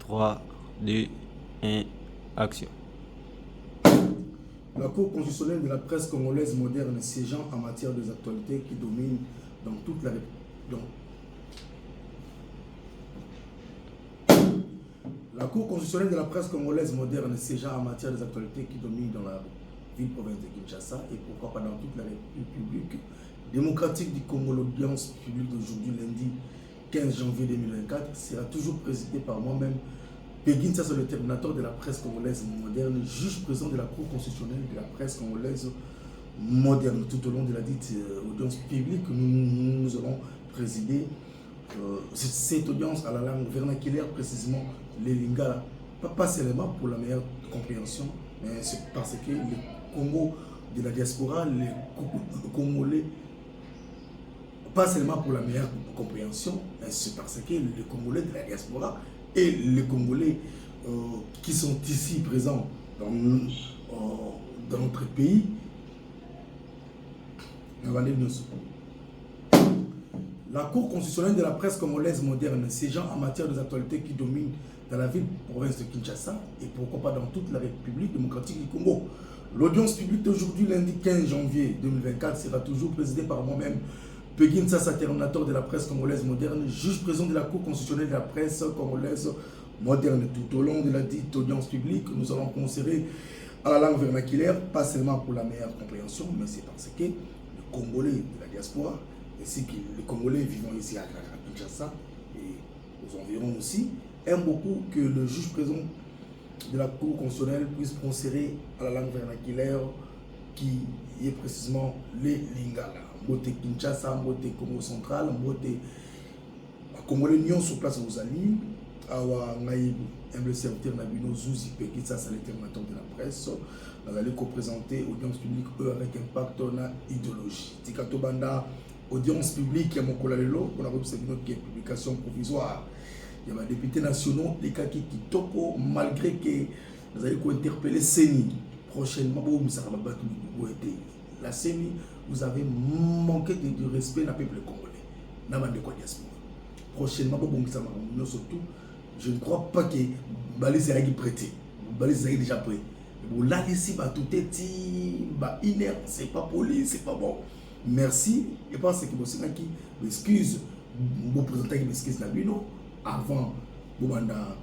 3, 2, 1, action. La Cour constitutionnelle de la presse congolaise moderne siégeant en matière des actualités qui dominent dans toute la dans La Cour constitutionnelle de la presse congolaise moderne siégeant en matière des actualités qui dominent dans la ville-province de Kinshasa et pourquoi pas dans toute la République démocratique du Congo, l'audience publique d'aujourd'hui, lundi 15 janvier 2024, sera toujours présidée par moi-même, Peguin Sassa, le terminateur de la presse congolaise moderne, juge président de la Cour constitutionnelle de la presse congolaise moderne. Tout au long de la dite audience publique, nous, nous allons présider cette audience à la langue vernaculaire, précisément les Lingala. Pas seulement pour la meilleure compréhension, mais c'est parce que le Congo de la diaspora, les Congolais, pas seulement pour la meilleure compréhension, mais c'est parce que les Congolais de la diaspora et les Congolais qui sont ici présents dans notre pays, la Cour constitutionnelle de la presse congolaise moderne, siégeant en matière des actualités qui dominent dans la ville-province de Kinshasa et pourquoi pas dans toute la République démocratique du Congo. L'audience publique d'aujourd'hui, lundi 15 janvier 2024, sera toujours présidée par moi-même, Peguin Sassa, terminateur de la presse congolaise moderne, juge président de la Cour constitutionnelle de la presse congolaise moderne. Tout au long de la dite audience publique, nous allons conserver à la langue vernaculaire, pas seulement pour la meilleure compréhension, mais c'est parce que le Congolais de la diaspora, ainsi que les Congolais vivant ici à Kinshasa et aux environs aussi, aiment beaucoup que le juge présent de la Cour constitutionnelle puisse procéder à la langue vernaculaire qui est précisément les Lingala. Mbote Kinshasa, Mbote Congo central, Mbote Congolais nyonso place bozali. Awa ngai, humble serviteur na bino, Zuzi Peki Sasa, le terminateur de la presse, nazali koprésenter audience publique oyo avec impact na idéologie. Tika tobanda audience publique ya mokolo ya lelo mpona koyebisa bino ke publication provisoire ya badéputés nationaux lekaki kitoko, malgré ke nazali kointerpeller CENI prochainement bomisaka babato boye te. La CENI, vous avez manqué de respect na peuple congolais na bandeko ya diaspora. Prochainement bobongisa makambo nyonso tout. Je ne crois pas que balise ezalaki prêté, balise ezalaki déjà prêt. Bolalisi bato te ti ba une heure, c'est pas poli, c'est pas bon. Merci et parce que bosengaki excuse, boprésentaki excuse na bino avant bobanda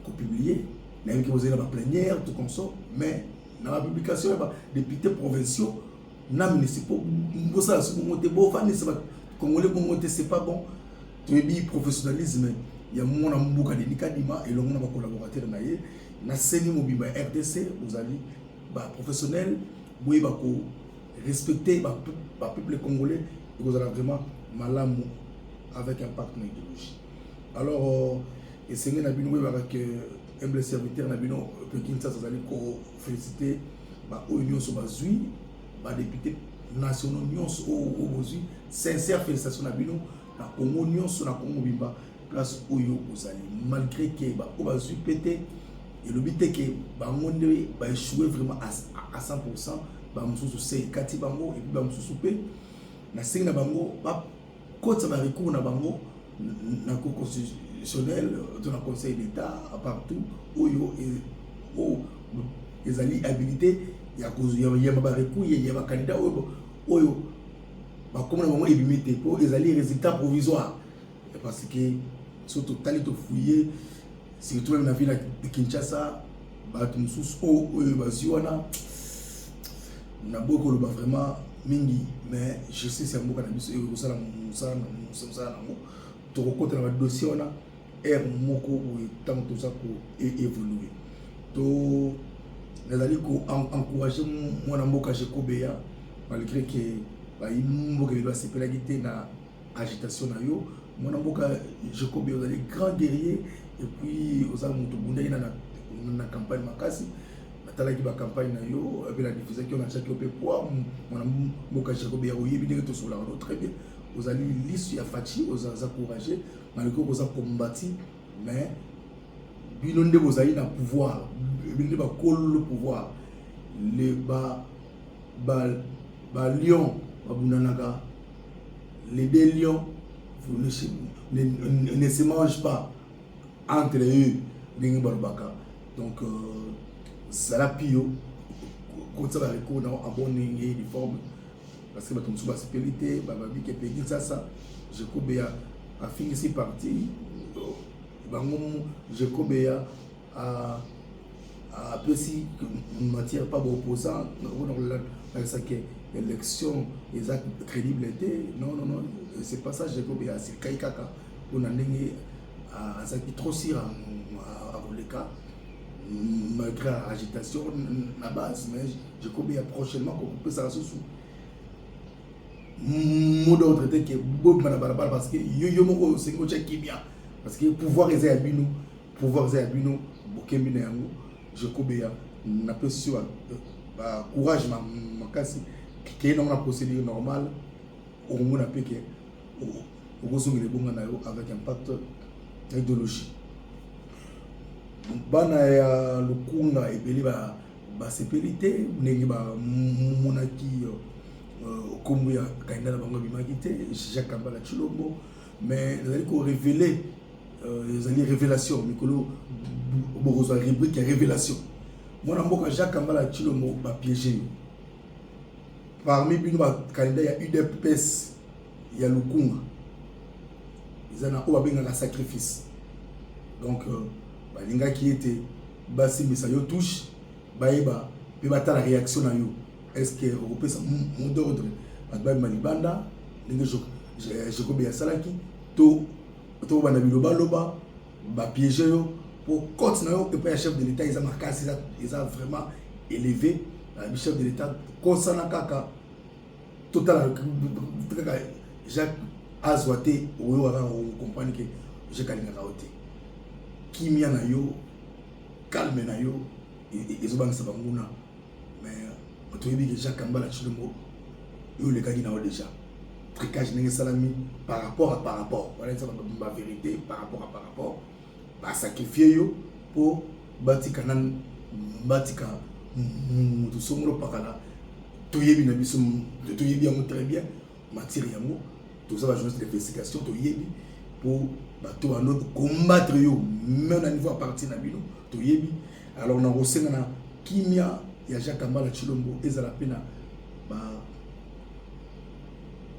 kopublier. Nayebi ke bozali na baplénière, tout comme ça, mais na bapublication ya badéputés provinciaux na municipaux, bosala so bongo te, bofandisa bacongolais bongo te, c'est pas bon. Toyebi professionnalisme ya mwana mboka Denis Kadima elongo na bacollaborateur na ye na CENI mobimba ya RDC. Bozali baprofessionnel, boyeba korespecter bapeuple congolais, ekozala vraiment malamu avec impact na idéologie. Alors esenge na bino boyebaka ke humble serviteur na bino Pekin Sasa azali koféliciter baoyo nyonso bazwi badéputés nationaux nyonso oyo bozwi. Sincère félicitation na bino na Congo nyonso, na Congo mobimba place oyo bozali, malgré ke baoyo bazwi mpe te, elobi te ke bango nde baéchoué vraiment à 100. Bamosusu se ekati bango et puis bamosusu mpe nasengi na bango bakotisa barecours na bango na Cour constitutionnelle to na Conseil d'État, partout oyo ezali habilité ya koyamba barecours ya bacandidat oyo bakoma na bango ebimi te, mpo ezali résultat provisoire. Parce que so totali, tofouiller, surtout même na ville de Kinshasa, bato mosusu oyo bazwi wana, naboyi koloba vraiment mingi, mais justice ya mboka na biso ekosala mosala nango. Tokokota na badossier wana aire moko boye ntango toza koévoluer. To nazali koencourager mwana mboka Jekobeya, malgré ke bayi mboka ebele basepelaki te na agitation na yo. Mwana mboka Jacob, ozali grand guerrier et puis oza moto obundaki na campagne makasi. Natalaki bacampagne na yo mpe nadiffusaki yo, natiaki yo mpe poids. Mwana mboka Jacob ya, oyebi ndenge tosolaka no très bien. Ozali lisu ya Fatshi, oza courageux malgré oza kombati, mais bino nde bozali na pouvoir, bino nde bakolo pouvoir. Le ba ba ba lion babundanaka, les deux lions ne se mangent pas. Entre eux ndenge balobaka. Donc zala pio, kotisa ba recours na en bonne et due forme, parce que bato mosusu basepeli te, bababi ke Peggy Nsasa Jekobeya afingisi parti bango. Jekobeya apesi matière pa baopposant mpona kolakisa ke élection eza crédible te. Non, non, non, c'est pas ça. Jekobeya asilikaki kaka mpona ndenge azalaki trop sûr akoleka malgré agitation na base. Mais Jekobeya prochainement kokopesaka susu mot d'ordre te ke bobima na balabala, parce que yo yo moko osengi otya kimia, parce que pouvoir eza ya bino, pouvoir eza ya bino, bokembi na yango. Jekobeya, napesi yo bacourage makasi, keye nango na procédure normale, okomona mpe ke okozongela ebonga na yo avec impact ya idéologie. Bana ya Lukunga ebele basepeli te ndenge bamonaki nkombo ya candidat na bango ebimaki te, Jacques Kambala Tshilombo. Mais ezali korévéler, ezali révélation. Mikolo bokozwa rubrique ya révélation. Mwana mboka Jacques Kambala Tshilombo, bapiéger yo. Parmi bino bacandidat ya UDPS ya Lukunga, eza na oyo babengaka sacrifice. Donc balingaki ete basimbisa yo touche, bayeba mpe batala réaction na yo. Est ce que okopesa mot d'ordre bato babima libanda ndenge Jacob asalaki, to tobanda bilobaloba? Bapiéger yo po cote na yo epai ya chef de l'État eza makasi, eza vraiment élevé. Chef de l'État kosana kaka, totala kaka Jacques azwa te. Oyo kaka ocomprendre ke Jacques alingaka yo te. Kimia na yo, calme na yo ezobangisa banguna. Mais toyebi ke Jacques Kambala Tshilombo, oyo olekaki na yo déjà trucage ndenge esalami par rapport wana, eza bavérité par rapport basacrifier yo mpo batika nani, batika moto songolo pakala. Toyebi na biso, toyebi yango très bien, matière yango. Toza bajournaliste d'investigation, toyebi mpo bato bando combattre yo même na niveau ya parti na bino, toyebi. Alors nakosenga na kimia ya Jacques Kambala Tshilombo ezala mpe na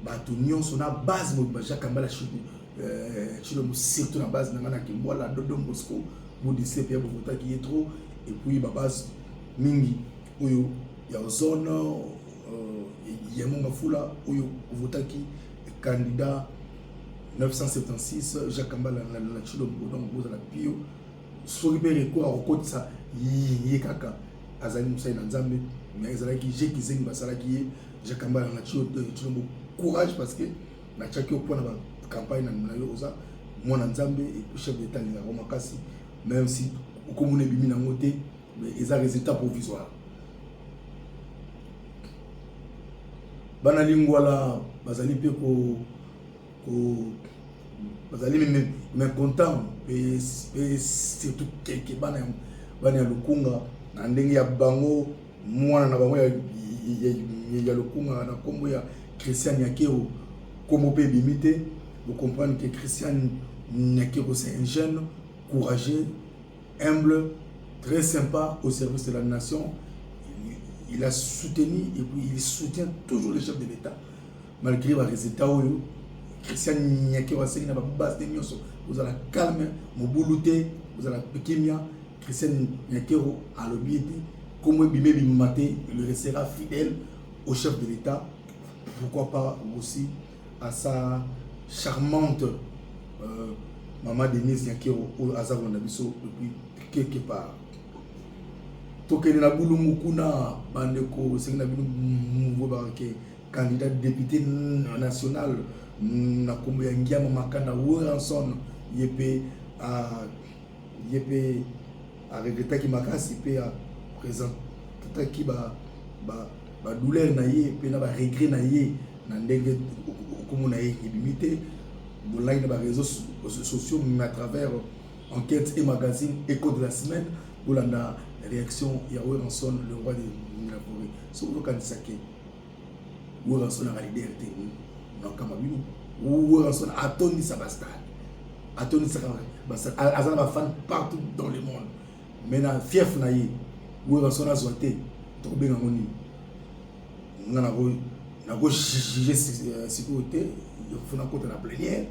bato nyonso na base mobimba Jacques Kambala Tshilombo, surtout na base na ngai na Kimbwala, Don Bosco Bodise mpe ya bovotaki ye trop, et puis babase mingi oyo ya zone ya Mont Ngafula oyo ovotaki candidat 976 Jacques Kambala na Tshilombo. Donc bozala pio. Soki mpe recours akokotisa ye kaka, azali mosali na Nzambe, mais ezalaki je kizengi basalaki ye. Jacques Kambala na Tshilombo, courage, parce que natiaki yo mpona bacampagne na yo. Oza mwana Nzambe et puis chef d'État alingaka makasi, même si okomona ebimi nango te, mais eza résultat provisoire. Bana Lingwala bazali mpe ko bazali mécontent, mpe surtout keke bana ya Lukunga na ndenge ya bango, mwana na bango ya Lukunga na nkombo ya Christian Nyakero, nkombo mpe ebimi te. Vous comprenez que Christian Nyakero, c'est un jeune courageux, humble, très sympa, au service de la nation. Il a soutenu et puis il soutient toujours le chef de l'État malgré ba résultat oyo. Christian Nyakero asengi na babase de nyonso ozala calme, mobulu te, ozala kimia. Christian Nyakero alobi ete kombo ebima ebima te, il restera fidèle au chef de l'État, pourquoi pas aussi à sa charmante maman Denise Nyakero oyo aza kolanda biso depuis quelque part. Tokende na Bulungu kuna, bandeko. Esengi na bino boyebaka ke candidat député national na nkombo ya Ngiama Makanda Werrason, ye mpe aregretaki makasi mpe aprésentaki badouleur na ye mpe na baregret na ye na ndenge okomona ye ebimi te. Bolai na baréseaux sociaux, mais à travers enquête et magazine Écho de la semaine, bolanda réaction ya Werrason, le roi de la forêt. Soki ozokanisa ke Werrason aka leader te, nakama bino. Werrason atondisa bastade, atondisaka Aza na bafan partout dans le monde, mais na fief na ye, Werrason azwa te. Tokobenga yango nini? Nga nakojuge sikoyo te. Faut nakota na plénière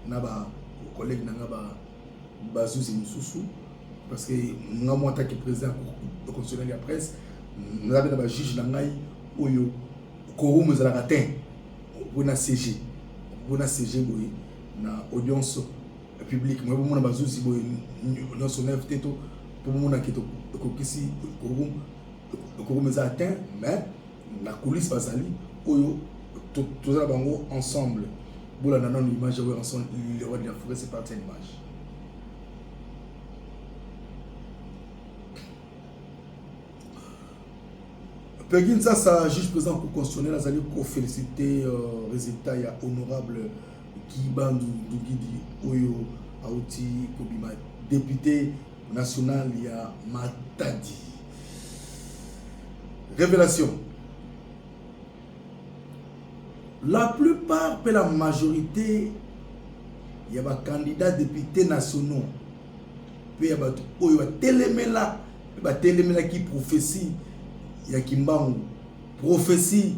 na bacollègue na nga bazuzi mosusu, parce que nga mo ataki président constitutionnel ya presse, naza mpe na bajuge na ngai oyo quorum ezalaka te mpona CG, mpona CG boye na audience publique. Moye bomona bazuzi boye nyonso neuf te, to mpo bomonaki tokokisi quorum. Quorum eza atteint, mais na coulisse bazali oyo toza na bango ensemble. Bolanda nano image ya Werrason, le roi de la forêt. C'est parti, image. Peggy Nsasa, juge président Cour constitutionnel, azali kofélicité résultat ya honorable Guy Bandu Ndungidi oyo auti kobima député national ya Matadi. Révélation: la plupart mpe la majorité ya bacandidat députés nationaux mpe ya bato oyo batelemela mpe batelemelaki prophétie ya Kimbangu, prophétie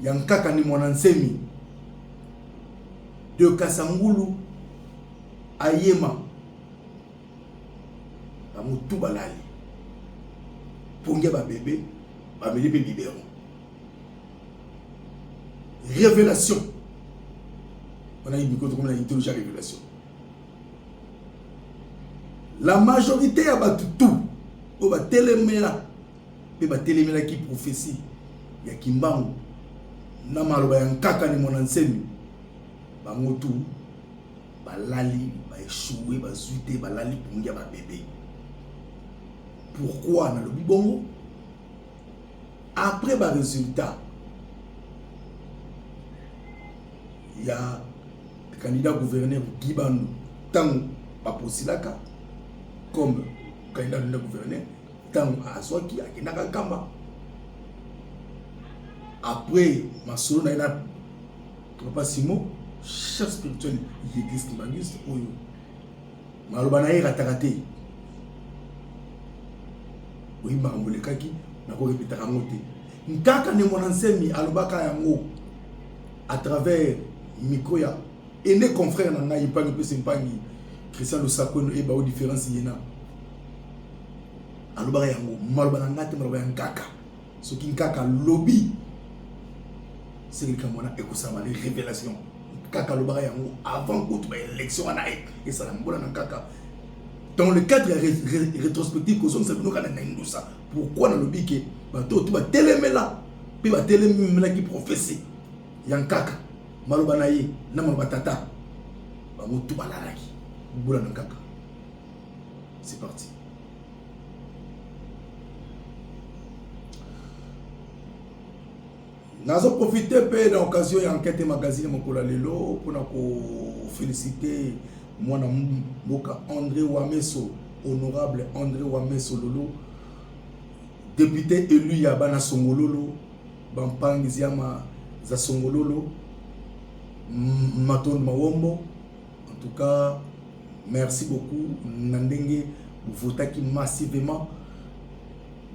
ya Nkaka Ne Muanda Nsemi de Kasangulu ayema, bamotu balali pongi ya babebe, bameli mpe biberon. Révélation wana, micro, tokomi na idéologie ya révélation. La majorité ya bato tu oyo batelemela mpe batelemelaki prophétie ya Kimbangu na maloba ya Nkaka Ne Muanda Nsemi, bango tu balali, baéchoué, bazwi te, balali pongi ya babebe. Pourquoi nalobi bongo? Après barésultat ya candidat gouverneur Guy Bandu, ntango baposilaka comme candidat gouverneur, ntango azwaki, akendaka Nkamba, après masolo na ye na papa Simon, chef spirituel ya église kimbanguiste, oyo maloba na ye erataka te. Oyi makambo elekaki, nakorepetaka yango te. Nkaka Ne Muanda Nsemi alobaka yango à travers micro ya ene confrère na ngai Mpangi mpesi Mpangi Christian Lusakweno. Eyeba o différence ye na alobaka yango, maloba na ngai te, maloba ya Nkaka. Soki Nkaka alobi, seke likambo wana ekosalama. Les révélation, Nkaka alobaka yango avant kutu baélection wana esala mbola na Nkaka. Dans le cadre ya rétrospective, kozongisa bino kaka na indusa, pourquoi nalobi ke bato oyo to batelemela mpe batelemelaki prophétie ya Nkaka, maloba na ye na maloba tata, bango tu balalaki bula na Nkaka. C'est parti. Nazoprofite mpe na occasion ya enquête magazine mokolo ya lelo mpona kofélicité mwana mboka André Wameso, honorable André Wameso Lolo, député élu ya bana Songololo, bampangi ziama za Songololo, Matondo Mawombo. En tout cas, merci beaucoup na ndenge bovotaki massivement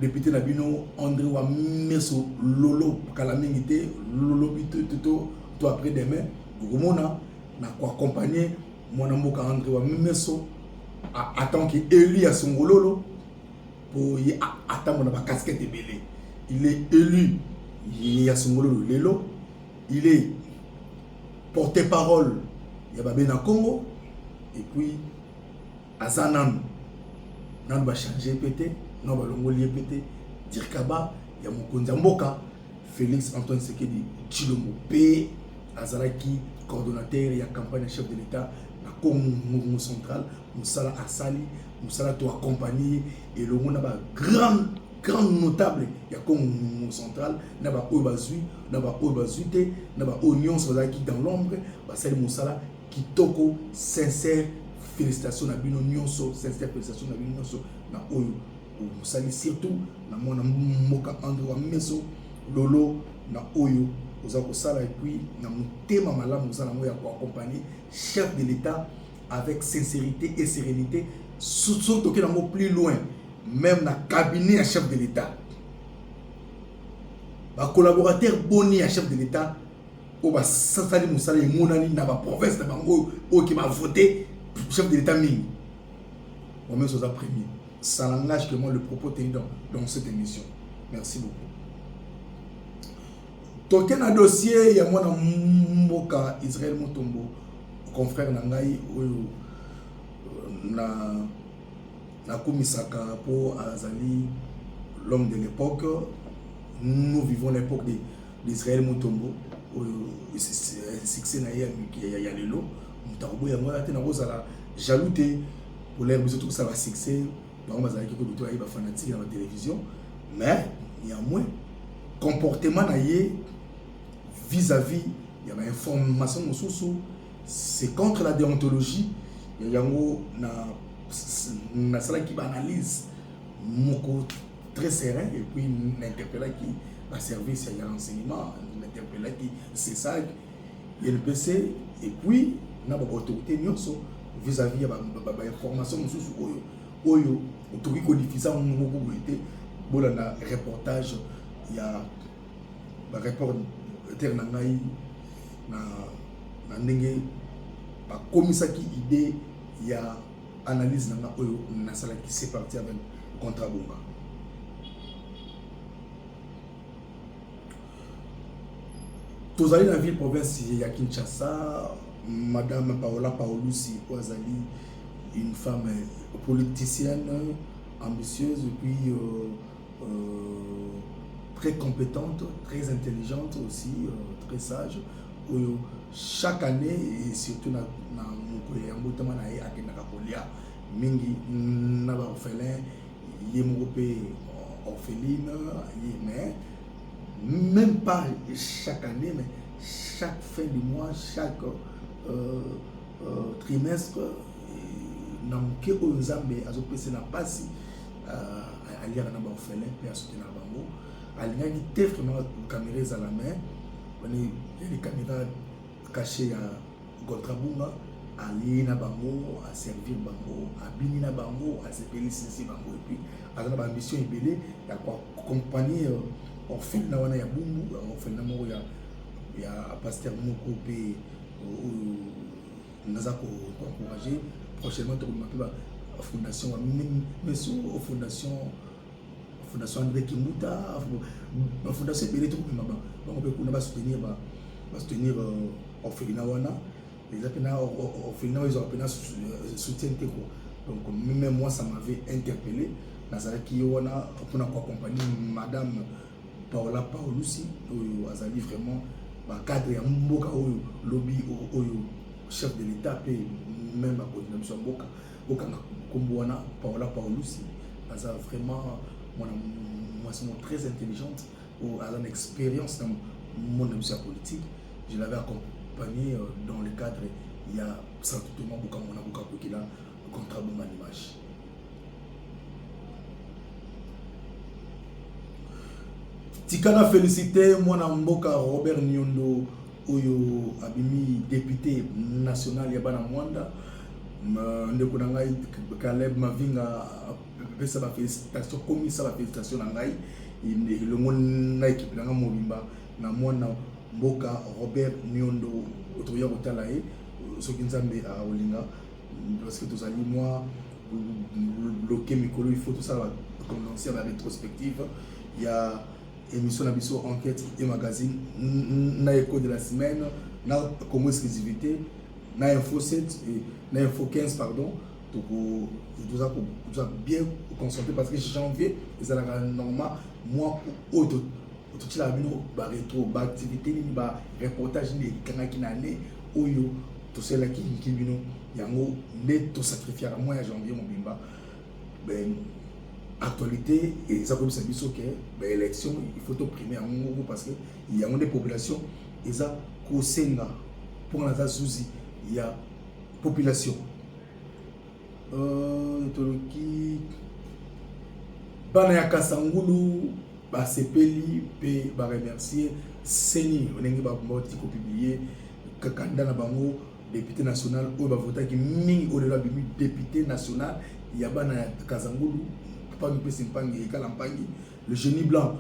député na bino André Wameso Lolo. Kala mingi te, lolobi to après demain, bokomona na koaccompagne mwana mboka André Wameso en tant que élu ya Songololo, po ye atambola bacasquette ebele. Il est élu ya Songololo lelo, il est porte-parole ya babena Congo, et puis aza nanu nanu bachange mpe te, nanu balongoli ye mpe te, dircaba ya mokonzi ya mboka Félix Antoine Tshisekedi Tshilombo, mpe azalaki coordonnateur ya campagne ya chef de l'État na Congo central. Mosala asali, mosala to accompagner elongo na bagrand grand notable ya Congo central, na baoyo bazwi, na baoyo bazwi te, na baoyo nyonso bazalaki dans l'ombre, basali mosala kitoko. Sincère félicitation na bino nyonso, sincère félicitation na bino nyonso na oyo mosali, surtout na mwana mboka André Wameso Lolo na oyo oza kosala, et puis na motema malamu oza nango ya koaccompagner chef de l'État. avec sincérité et sérénité. Soki tokei nango plus loin, même na cabinet ya chef de l'État, bacollaborateur boni ya chef de l'État oyo basali mosala emonani na baprovince na bango oyo ke bavote chef de l'État mingi? Moi-même, oza premier. Ça n'engage que moi, le propos tenu dans cette émission. Merci beaucoup. Toke na dossier ya mwana mboka Israël Mutombo, confrère na ngai oyo na nakumisaka mpo azali l'homme de l'époque. Nous vivons l'époque d'Israël Mutombo, oyo succès na ye ya lelo, moto akoboya yango wana te. Nakozala jaloux te pour l'heure. Biso tokosala basuccès, bango bazalaki koduto baye bafanatike na batélévision, mais néanmoins comportement na ye vis-à-vis ya bainformation mosusu, c'est contre la déontologie. Yango na nasalaki baanalyse moko très serein et puis nainterpellaki baservice ya renseignement, nainterpellaki CSAC, INPC et puis na baautorité nyonso vis-à-vis ya bainformation mosusu oyo otoki kodiffuser moko boye te. Bolanda reportage ya bareporter na ngai na ndenge bakomisaki idée ya analyse na nga oyo nasalaki. C'est parti avec Contrat Bonga. Tozali na ville province ya Kinshasa. Madame Paola Paolusi, oyo azali une femme politicienne ambitieuse et puis très compétente, très intelligente aussi, très sage, oyo chaque année et surtout na mokolo ya mbotama na ye akendaka kolia mingi na baorphelin, ye moko mpe orpheline ye. Mais même pas chaque année, mais chaque fin du mois, chaque trimestre, na moke oyo Nzambe azopesa na mpasi, aliaka na baorphelin mpe asoutenaka bango. Alingaki te vraiment caméra ezala, mais wani yali caméra caché ya Contrat Bunga. Alie na bango, aservir bango, abini na bango, asepelisisi bango et puis aza na baambition ebele ya koaccompagner orphelinat wana ya Bumbu, orphelinat moko ya pasteur moko mpe oyo naza koencourager. Prochainement tokobima mpe bafondation meso, fondation André Kimbuta, bafondation ebele. Tokobima bango mpe kuna basoutenir orphelinat wana. Eza mpena orphelinat oyo ezwaka mpena soutien te quoi. Donc même moi, ça m'avait interpellé. Nazalaki ye wana mpona koaccompagner madame Paola Paolusi, oyo azali vraiment bacadre ya mboka oyo lobi oyo chef de l'État mpe même bakonzi na biso ya mboka okanga nkombo wana. Paola Paolusi aza vraiment mwana mwasi moko très intelligente, oyo aza na expérience na monde na biso ya politique. Je l'avais accompagné dans le cadre ya Santutement Bokamona Bokakokila Contrat Bonga l'image. Tika na félicité mwana mboka Robert Nyondo, oyo abimi député national ya bana Mwanda. Ndeko na ngai Caleb Mavinga apesa bafélicitation, komisa bafélicitation na ngai elongo na équipe na ngai mobimba na mwana mboka Robert Nyondo. Tokoya kotala ye soki Nzambe akolinga, parce que tozali mwa bloqué mikolo. Il faut tosala bacondense ya barétrospective ya émission na biso Enquête et Magazine, na Écho de la semaine, na Congo Exclusivité, na Info 7 et na Info 15, pardon. Toza bien concentré parce que janvier ezalaka normal mois oyo totielaka bino barétro, baactivité nini, bareportage nini ekangaki na année oyo tosalelaki nki bino. Yango nde tosacrifiaka mois ya janvier mobimba. Ben, actualité eza koyebisa biso ke baélection, il faut toprimer yango moko, parce que yango nde population eza kosenga, mpona naza zuzi ya population. Toloki bana ya Kasangulu basepeli mpe baremercier CENI ndenge bauti kopublier kakanda na bango. Député national oyo bavotaki mingi, oyo lelo abimi député national ya bana ya Kazangulu, Mpangi mpe Simpangi, Ekala Mpangi, le génie blanc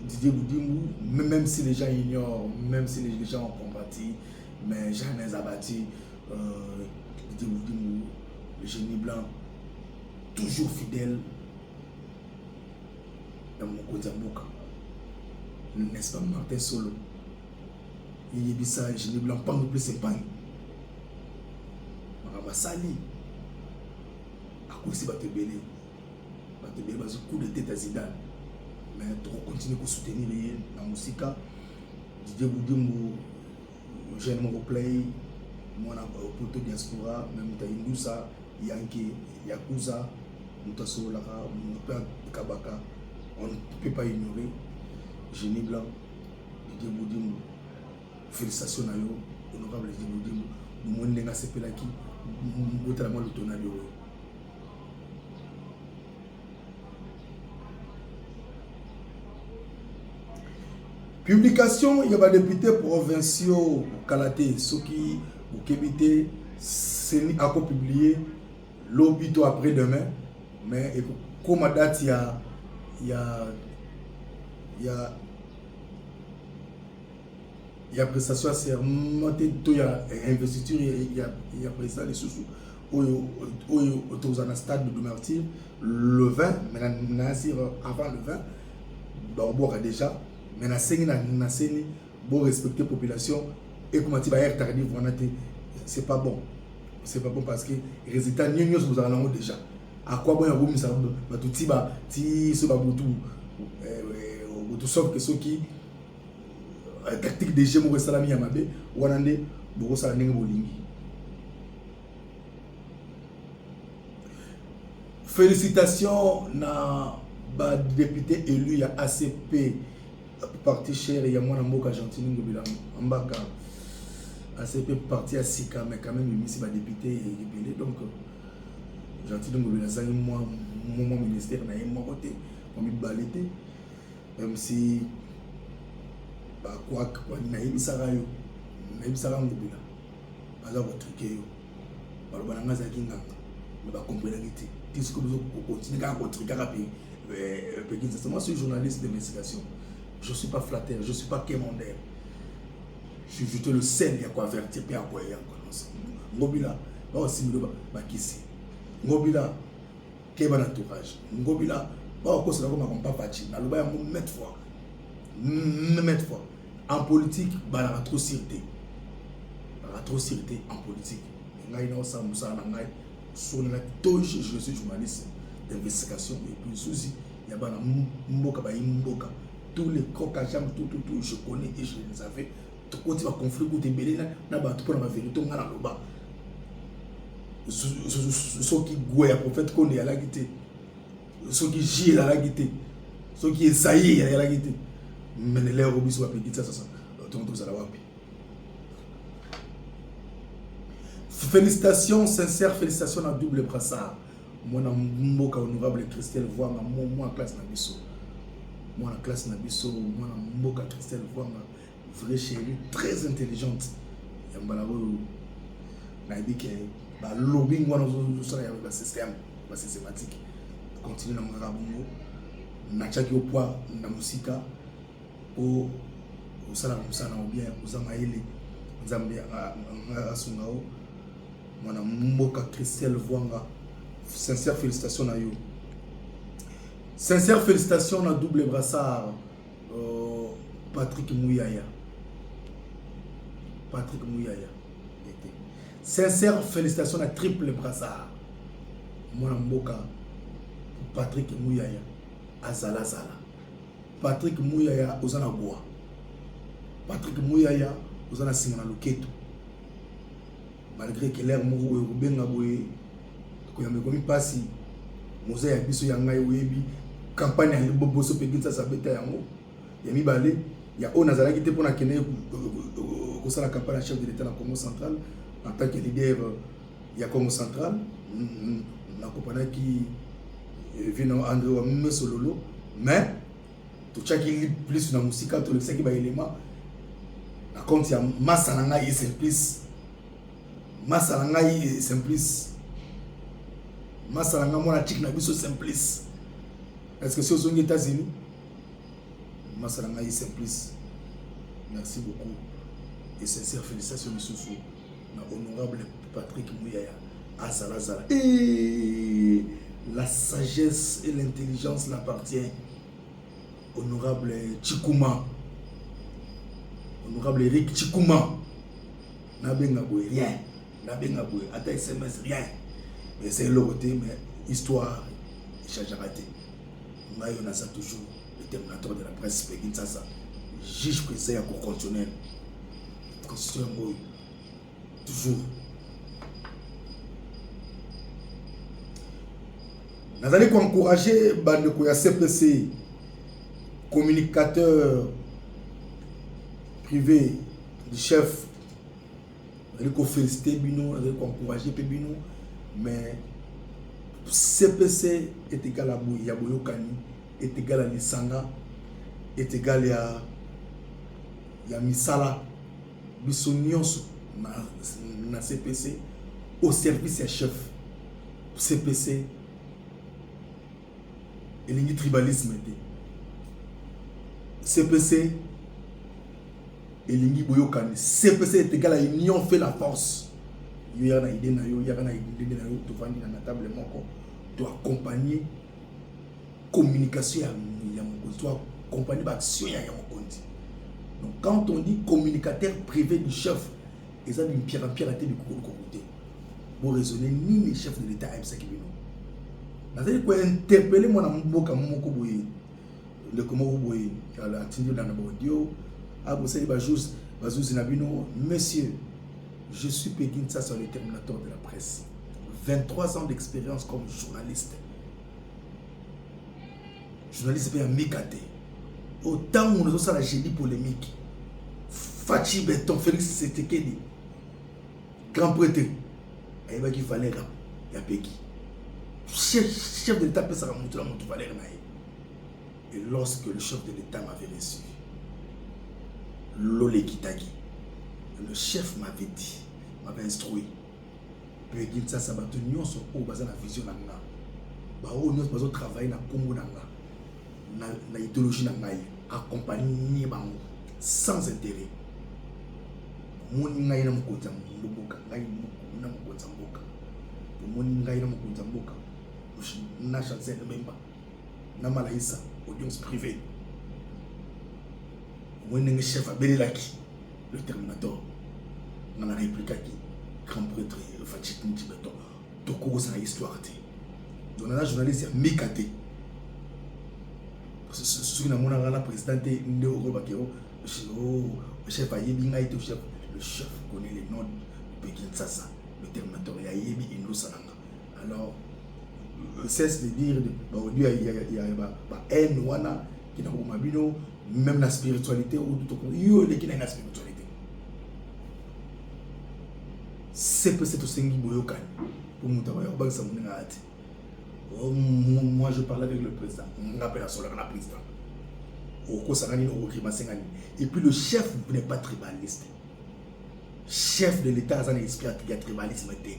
Didier Budimbu. Même si les gens ignorent, même si les gens ont combattu, mais jamais abattu, Didier Budimbu, le génie blanc, toujours fidèle na mokonzi ya mboka, n'est-ce pas? Martin Solo yebisa génie blanc Mpangi plus Mpangi, makambo asali akosi bato ebele. Bato ebele bazwi coup de tête ya Zidane, mais tokocontinue kosoutenir ye na mosika. Didier Budimbu, jeune moko play, mwana poto, diaspora, me moto ayindusa yanke yakuza, moto asololaka, moto mpe akabaka, on ne peut pas ignorer génie blanc Didier Budimbu. Félicitation na yo, honorable Didier Budimbu. Bomoni ndenge asepelaki, botala mwa lutonali oyo. Publication ya badéputé provinciaux kala te. Soki bokebi te, CENI akopublie lobi to après demain, mais ekokóma date ya prestation ya serment te to ya investiture ya président lisusu oyo tozala na stade de Martyr le 20. Mais na sur avant le 20 bakobwaka déjà, mais nasengi na CENI borespecter population. Ekoma ti baheure tardive wana te, c'est pas bon, c'est pas bon, parce que résultat nyonso bozala nango déjà. Akwa boya komisa bato ti ba ti so babutu butu, sauf que soki tactique de jeu moko esalami ya mabe, wana nde bokosala ndenge bolingi. Félicitations na badéputé élu ya ACP, parti cher ya mwana mboka Gentiny Ngobila Mbaka. ACP, parti ya sika, mais quand même emisi badéputé ebele. Donc Gentiny Ngobila azangi mwa ministère na ye moko te, mwa mibale te, même si bakwak. Nayebisaka yo, nayebisaka Ngobila, baza kotruquer yo. Baloba na ngai azalaki nganga, mais bakomprenaki te. Ti sikoyo bozokontinue kaka kotruquaka mpe Kinshasa. Moi, suis journaliste d'investigation, je suis pas flatteur, je suis pas quémandeur, je suis juste le seul ya koavertir mpe ya koya. Ngobila, bakosimilo bakisi. Ngobila, keba na entourage. Ngobila, bakokosela ko makambo papaci. Naloba yango maintes fois, maintes fois, en politique balaka trop sûr te, balaka trop sûr te en politique. Ngai naosala mosala na ngai soni na toge. Je suis journaliste d'investigation et puis zuzi ya bana mboka, bayi mboka, tous les crocs-en-jambe, tout, tout, tout, je connais et je les avais. Tokoti baconflit kuta ebele na bato mpona bavérité. Ngai naloba, soki gwe ya prophète Konde eyalaki te, soki j ezalaki te, soki Esaïe eyalaki te, mene lero biso bapeki tia sasa tongo tozala wapi? Félicitations, sincère félicitations na double brassard, mwana mboka honorable Christelle Voanga, mwana classe na biso, mwana classe na biso, mwana mboka Christelle Voanga, vraie chérie, très intelligente. Ya mbala oyo nayebi ke balobi wana ozosala ya basystème basystématique, continue nango kaka bongo. Natiaki yo poids na mosika po osalaka mosala na bien, oza mayele. Nzambe asunga yo, mwana mboka Christelle Voanga. Sincère félicitation na yo, sincère félicitation na double brassard Patrick Muyaya, Patrick Muyaya ete. Sincère félicitation na triple brassard, mwana mboka Patrick Muyaya. Azalazala Patrick Muyaya, oza na gwa. Patrick Muyaya, oza na nsima na loketo, malgré que l'heure moko boye kobenga boye koyamba ekomi mpasi. Moza ya biso ya ngai, oyebi campagne ya liboso mpe Kinshasa abeta yango ya mibale ya oyo nazalaki te mpona kende kosala campagne ya chef de l'État na Congo Central en tant que leader ya Congo Central. Nakopanaki vino André wa Mesololo, mais totiaki plus na mosika, tolekisaki baélément na compte ya masa na ngai Simplice. Masa na ngai Simplice, masa na ngai mwana chik na biso Simplice. Est-ce que si ozongi États-Unis, masa na ngai Simplice, merci beaucoup et sincère félicitations lisusu na honorable Patrick Muyaya azala zala. Et la sagesse et l'intelligence l'appartient. Honorable Chikuma, honorable Eric Chikuma, nabenga boye rien, nabenga boye ata SMS rien, mais c'est eloko te, mais histoire echangeaka te. Ngai oyo naza toujours le terminateur de la presse pe Kinshasa, juge président ya cour constitutionnelle, constitution yango oyo toujours. Nazali ko encourager bandeko ya CPC, communicateur privé du chef, nazali ko féliciter bino, nazali ko encourager pe bino, mais CPC est égal à ya boyokani, est égal à lisanga, est égal ya ya misala biso nyonso na CPC au service ya chef. CPC elingi tribalisme te. CPC elingi boyokani. CPC est égal à union fait la force. Yo yaka na idée na yo, yaka na idée na yo, tovandi na table moko, to accompagner communication ya mokonzi, to accompagner ba action ya mokonzi. Donc quand on dit communicateur privé du chef, eza bimpiaka mpiaka te, bikokolukoku te. Bo raisonner nini chef de l'État ayebisaki bino. Nazali ko interpeller mwana mboka moko boye, ndeko moko boye, atindi na ba audio, abosali ba jours, bazuzi na bino. Monsieur, je suis Peggy Nsasa, le terminateur de la presse. 23 ans d'expérience comme journaliste. Journaliste pe ya mika te. Autant on a la jeudi polémique. Fatshi Beton, Félix Tshisekedi, grand prêtre, ayebaki valeur ya Peggy. Chef de l'État pesaka mutu na mutu valeur na ye. Et lorsque le chef de l'État m'avait reçu, Lole Kitaki, le chef m'avait dit, m'avait instruit, Peggy Nsasa, bato nyonso oyo baza na vision na nga, ba oyo nyonso bazo travailler na kombo na nga, na idéologie na ngai, accompagner bango sans intérêt. Moni ngai na mokonzi ya mboka, ngai na mokonzi ya mboka, moni ngai na mokonzi ya mboka, na Chancel Mbemba, na Malaïsa, audience privée. Moni ndenge chef abelelaki le Terminator, nga na réplikaki grand prêtre Fatshi Beton, tokokosana histoire te. Donc naza journaliste ya mika te. Soki namonaka na président te nde okolobaki o chef ayebi ngai te, chef, le chef connaît le nom de Peggy Nsasa, le Terminator, ayebi inosa na nga. Alors cesse de dire ba audio ya ba haine wana ki na koboma bino, même la spiritualité ou tout yo eleki na spiritualité. CPC tosengi boyokani po moto akoya kobangisa moninga ate. Moi je parle avec le président, nga mpe nasolaka na président, okosanga nini, okokrimasenga nini. Et puis le chef n'est pas tribaliste. Chef de l'État aza na esprit ya tribalisme te.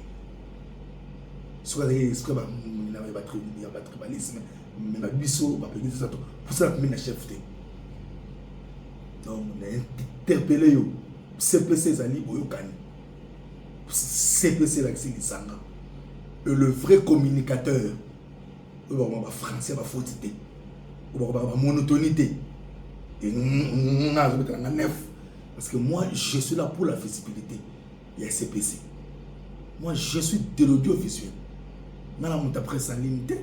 Soki azalaki esprit ya batribalisme, me na biso bapengisi biso pusana pembeni na chef te. Donc na interpellé yo, CPC ezali boyokani, CPC elakisi lisanga. Et le vrai communicateur oyo bakoma bafrançais bafoti te, oyo bakoma bamonotonie te, nga azobetela nga neuf, parce que moi je suis là pour la visibilité ya CPC. Moi je suis de l'audiovisuel. Nga na moto ya presse en ligne te,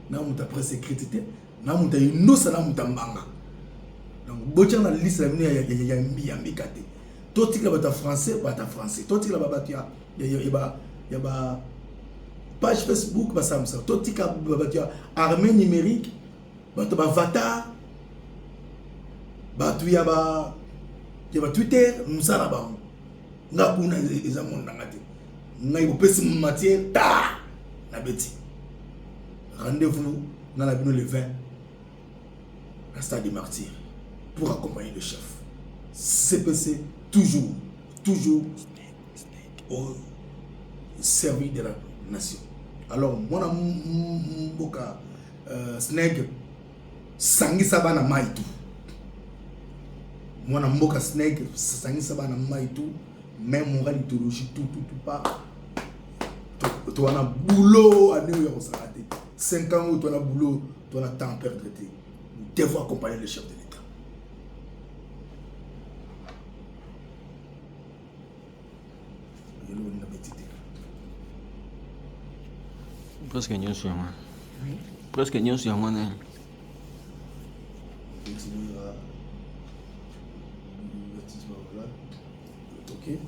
na moto ya presse écrite te, na moto ya inosa, na moto ya mbanga. Donc botiaka na liste na bino ya mbika te. Totikela bato ya français, bato ya français, totikela bato ya ba page Facebook basala mosala, totika bato ya armée numérique, bato bavatar, bato ya ba Twitter, mosala bango. Nga kuna eza monde na nga te. Ngai bopesi matière ta na beti. Rendez-vous nga na bino le 20 na stade des Martyrs pour accompagner le chef. CPC toujours, toujours au servir de la nation. Alors mwana mboka Sneg, sangisa bana mai tu. Mwana mboka Sneg, sangisa bana mai tu, même moral, idéologie, tout tout tout pas. Towana boulot ane oyo ya kosala te. 5 ans oyo towana boulot, towana temps à perdre te. Nous devons accompagner le chef de l'État. Eloko nini nabeti te? Presque nyonso yango wana. Presque nyonso yango wana. Ok.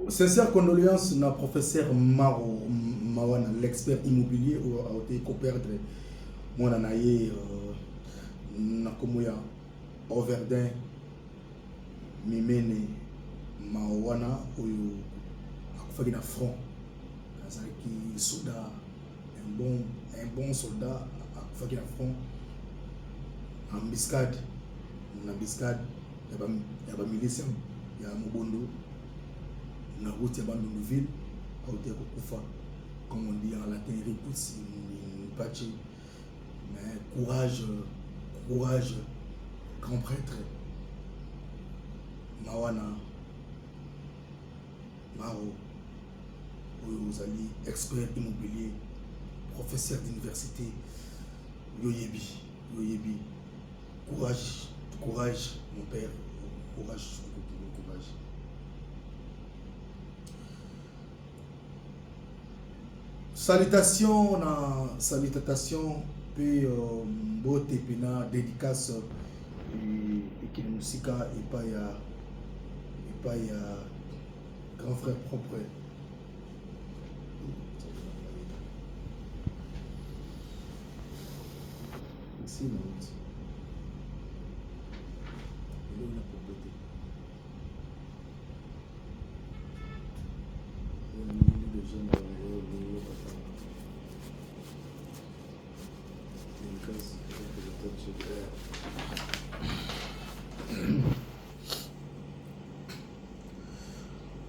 Sincère condoléances na professeur Maro Mawana, l'expert immobilier oyo aote koperdre mwana na ye na kombo ya Overdin Mimene Mawana, oyo akufaki na front, azalaki soldat, un bon soldat, akufaki na front embuscade, na embuscade ya bamilice ya Mobondo na route ya Bandunduville. Aote kokufa, comme on dit en latin, repos in pace. Mais courage, courage, grand prêtre Mawana Maro, oyo ozali expert immobilier, professeur d'université, yoyebi, yoyebi. Courage, courage mon père, courage, courage. Salutation na salutation mpe mbote mpe na dédicace ekende mosika epai ya grand frère propre. Merci, Maud. Eloko na propriété. Déjà na oyo batanga. Dédicace représentant chef.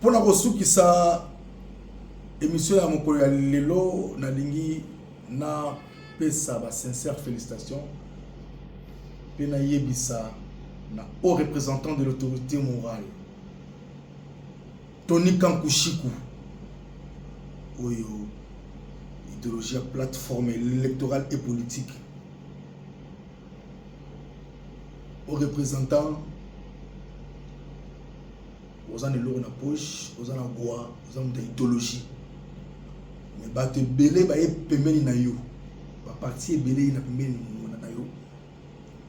Mpona kosukisa émission ya mokolo ya lelo, nalingi napesa basincère félicitation mpe nayebisa na haut représentant de l'autorité morale Tony Kankushiku, oyo idéologie ya plateforme électorale et politique. Haut représentant, oza na eloko na poche, oza na gwa, oza moto ya idéologie, mais bato ebele baye pembeni na yo, baparti ebele ye na pembeni na yo.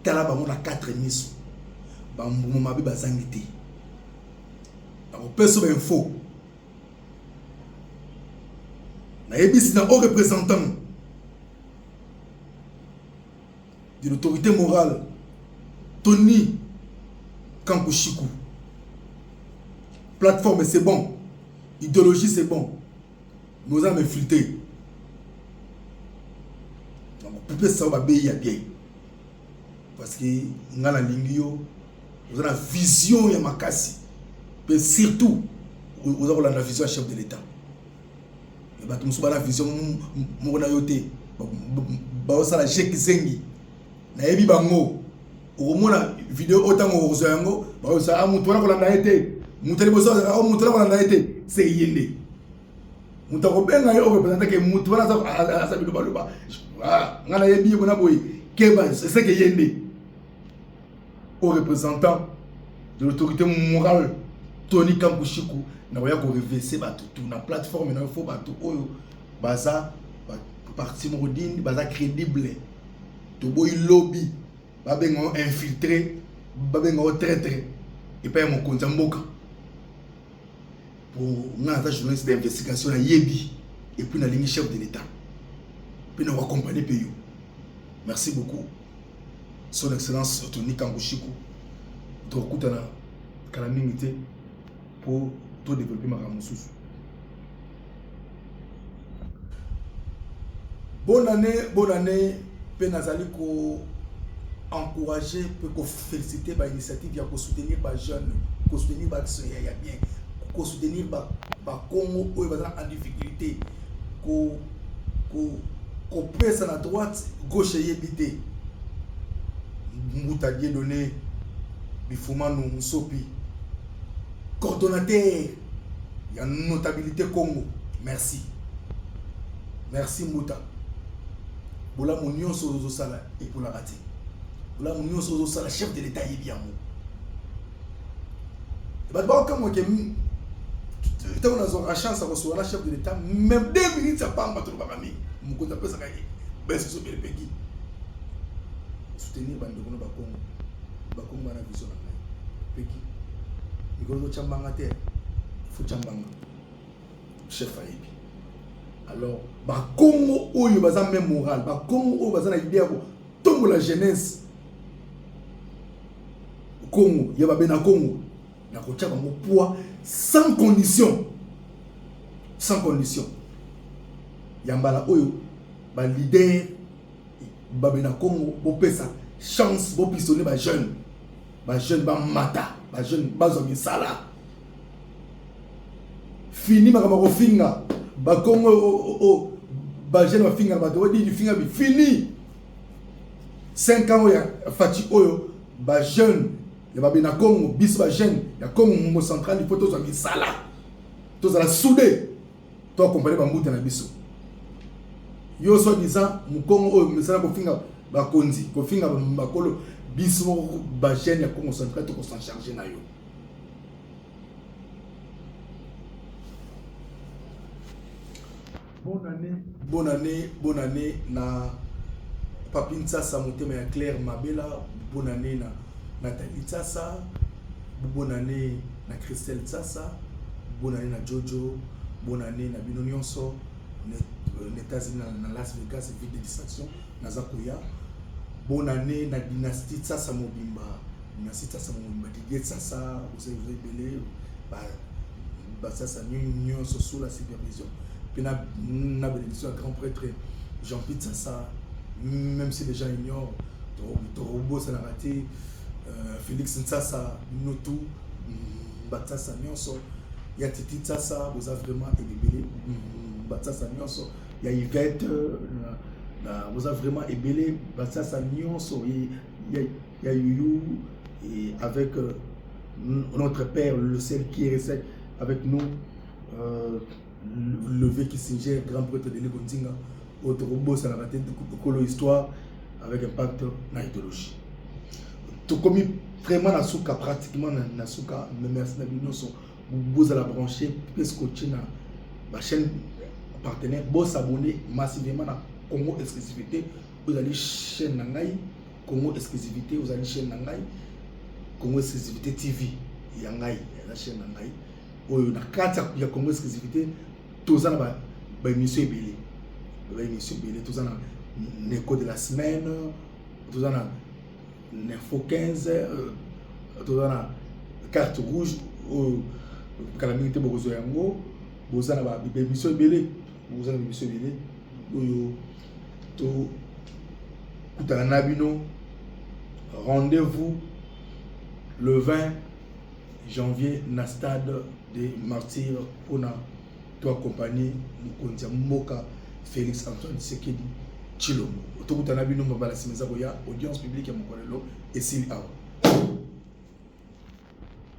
Tala bango na 4 miso, bambuma mabe bazangi te. Nakopesa bainfo, nayebisi na haut représentant de l'autorité morale Tony Kankushiku, plateforme c'est bon, idéologie c'est bon, mais oza na infiltré. Nakopesa yo babei ya bien, parce que nga nalingi yo, oza na vision ya makasi, mpe surtout oza kolanda vision ya chef de l'État. Mais bato mosusu bana vision moko na yo te, baosala jeki zengi, nayebi bango. Okomona video oyo, ntango okozwa yango, bakosala motu wana kolanda ye te. Moto ya liboso azalaka motu wana kolanda ye te, se ye nde moto akobenga ye oreprésente ke motu wana aza bilobaloba. Ngai nayebi ye bona boye, keba, seke ye nde au représentant de l'autorité morale Tony Kankushiku. Nakoya korevese bato tu na plateforme na yo. Fo bato oyo baza parti moko dini, baza crédible. Toboyi lobi babenga yo infiltré, babenga yo traître epai ya mokonzi ya mboka. Po nga naza journaliste d'investigation, nayebi, et puis nalingi chef de l'État mpe na koaccompagne mpe yo. Merci beaucoup, Son Excellence Tony Kankushiku. Tokokutana kala mingi te mpo todéveloppe makambo mosusu. Bonne année, bonne année. Mpe nazali ko encourager mpe koféliciter bainitiative ya kosoutenir bajeune. Kosoutenir baaction ya bien, kosoutenir bakongo oyo baza en difficulté, kopesa na droite, gauche eyebi te. Mbuta Dieudonné Bifumanu Nsopi, coordonnateur ya notabilité Congo, merci, merci Mbuta. Bolamu nyonso ozosala epolaka te, bolamu nyonso ozosala, chef de l'État ayebi yango. Bato bakokamwa ke ntango nazwaka chance ya kosola na chef de l'État, même 2 minutes ya pamba, tolobaka mingi. Mokonzi apesaka ye besoso belepeki soutenir bandeko na Bakongo. Bakongo bana vision na ngai peki mikolo totya mbanga te, faut tya mbanga, chef ayebi. Alors Bakongo oyo baza même moral, Bakongo oyo baza na idée ya kotombola jeunesse Congo ya babe na Congo, nakotia bango poids sans condition, sans condition. Ya mbala oyo, baleader babe na Congo, bopesa chance, bopisonne bajeune, bajeune bamata, bajeune bazwa misala. Fini makambo ya kofinga Bakongo, bajeune bafingaka bato odidi finga bi. Fini 5 ans oyo ya Fatshi oyo, bajeune ya babe na Congo, biso bajeune ya Congo central, il faut tozwa misala, tozala soudé, toaccompagne bambuta na biso. Yo soi-disant mokongo oyo misala kofinga bakonzi, kofinga bakolo, biso moko bajeune ya Congo central tokos'en charge na yo. Bonne année, bonne année, bonne année na Papi Ntsasa, motema ya Claire Mabela. Bonne année na Nathalie Ntsasa. Bonne année na Christelle Ntsasa. Bonne année na Jojo. Bonne année na bino nyonso na États-Unis, na Las Vegas, ville de distraction, naza koya. Bonne année na dynastie Ntsasa mobimba, dynastie Ntsasa mobimba, Didier Ntsasa, oza ebele, basasa nyonso sous la supervision mpe na bénédiction ya grand prêtre Jean-Pierre Ntsasa. Même si les gens ignorent, tokobosanaka te Félix Ntsasa, bino tout batsasa nyonso ya Titi Ntsasa, boza vraiment ebele. Batsasa nyonso ya Yvette, boza vraiment ebele. Batsasa nyonso ya Yuyu, et avec notre père, le seul qui est resté avec nous, le vieux Kissinger, grand prêtre de Nzinga, oyo tokobosanaka te, kolo histoire avec impact na idéologie. Tokomi vraiment na suka, pratiquement na suka. Mais merci na bino nyonso bozala branché mpe scotché na bachaîne partenaire. Bosabonne massivement na Congo Exclusivité oyo ezali chaîne na ngai. Congo Exclusivité oyo ezali chaîne na ngai, Congo Exclusivité TV ya ngai, eza chaîne na ngai oyo. Na kati ya Congo Exclusivité toza na baémission ebele, baémission ebele. Toza na Neko de la semaine, toza na Info 15, toza na Carte rouge oyo kala mingi te bokozwa yango. Boza na baémission ebele, boza na baémission ebele oyo. Tokutana na bino, rendez-vous le 20 janvier na stade des Martyrs mpona toaccompagne mokonzi ya mboka Félix Antoine Tshisekedi Tshilombo. Tokutana bino mabala nsima eza koya. Audience publique ya mokolo lelo esili awa.